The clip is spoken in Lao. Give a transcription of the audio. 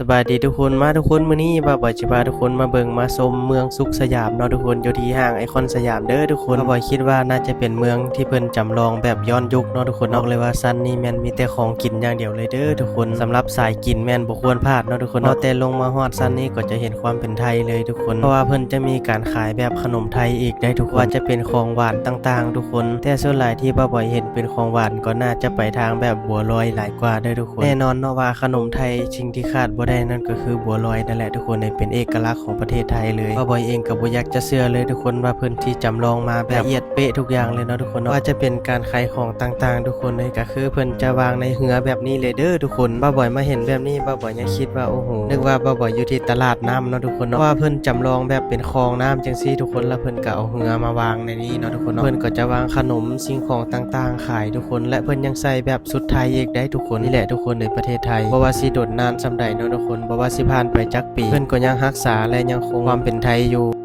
ສະບາຍດີທຸກຄົນ ມາທຸກຄົນ ມື້ນີ້ບ່າວບອຍຊິພາທຸກຄົນມາເບິ່ງມາຊົມເມືອງສຸກສະຫຍາມເນາະທຸກຄົນ ຢູ່ທີ່ຫ້າງໄອຄອນສະຫຍາມເດີທຸກຄົນ. ບ່າວບອຍຄິດວ່າໜ້າຈະເປັນເມືອງທີ່ເພິ່ນຈຳລອງແບບຍ້ອນຍຸກເນາະທຸກຄົນ. ບອກເລີຍວ່າຊັ້ນນີ້ແມ່ນມີແຕ່ຂອງກິນຢ່າງດຽວເລີຍເດີທຸກຄົນ. ສຳລັບສາຍກິນແມ່ນບໍ່ຄວນພາດເນາະທຸກຄົນ. ພໍແຕ່ລົງມາຮອດຊັ້ນນີ້ກໍຈະເຫັນຄວາມເປັນໄທເລີຍທຸກຄົນ ເພາະວ່າເພິ່ນຈະມີການຂາຍແບບຂະໜົມໄທອີກໄດ໋ທຸກຄົນ ວ່າຈະເປັນຂອງຫວານຕ່າງໆທຸກຄົນ. ແຕ່ສ່ວນຫຼາຍທີ່ບ່າວບອຍເຫັນເປັນຂອງຫວານກໍໜ້າຈະໄປທາງແບບບົວລອຍຫຼາຍກວ່າເດີທຸກຄົນ. ແນ່ນອນເນາະວ່າຂະໜົມໄທ ສິ່ງທີ່ຂາດບໍ່ໄດ້ນັ້ນກໍຄືບົວລອຍນັ້ນແຫຼະທຸກຄົນ ເປັນເອກະລັກຂອງປະເທດໄທເລີຍ. ບ່າວບອຍເອງກໍບໍ່ຢາກຈະເຊື່ອເລີຍທຸກຄົນ ວ່າເພິ່ນທີ່ຈຳລອງມາແບບລະອຽດເປະທຸກຢ່າງເລີຍເນາະທຸກຄົນເນາະ. ບໍ່ວ່າຈະເປັນການຂາຍຂອງຕ່າງໆທຸກຄົນເລີຍ ກໍຄືເພິ່ນຈະວາງໃນເຮືອແບບນີ້ເລີຍເດີທຸກຄົນ. ບ່າວບອຍມາເຫັນແບບນີ້ ບ່າວບອຍຍັງຄິດວ່າ ໂອ້ໂຫ ນຶກວ່າບ່າວບອຍຢູ່ທີ່ຕະຫຼາດນ້ຳເນາະທຸກຄົນເນາະ ເພາະວ່າເພິ່ນຈຳລອງແບບເປັນຄອງນ້ຳຈັ່ງຊີ້ທຸກຄົນ ແລ້ວເພິ່ນກໍເອົາເຮືອມາວາງໃນນີ້ເນາະທຸກຄົນເນາະ. ເພິ່ນກໍຈະວາງຂະໜົມ ສິ່ງຂອງຕ່າງໆຂາຍທຸກຄົນ ແລະເພິ່ນຍັງໃສ່ແບບ ຊຸດໄທອີກໄດ໋ທຸກຄົນ. ນີ້ແຫຼະທຸກຄົນ ໃນປະເທດໄທ ບໍ່ວ່າຊິດົນນານສ່ຳໃດເນາະທຸກຄົນ ບໍ່ວ່າຊິຜ່ານໄປຈັກປີ ເພິ່ນກໍຍັງຮັກສາ ແລະຍັງຄົງຄວາມເປັນໄທຢູ່.